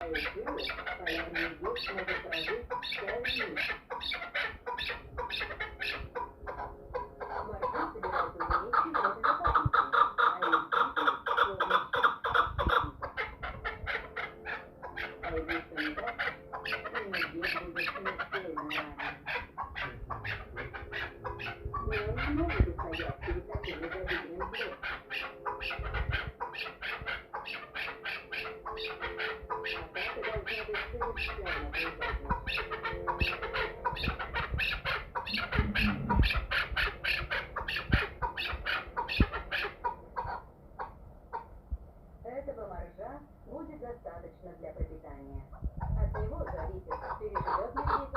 А еще полярный медведь может прожить целый месяц. Моржи собирают вместе в этом заповеднике, а их словно щит от хищников. Пойди что не так, и медведь будет смертельно ранен. Но он не может устоять перед таким безобидным зверем. Атака должна быть совершенно внезапной. Этого моржа будет достаточно для пропитания. От него зависит, переживет медведь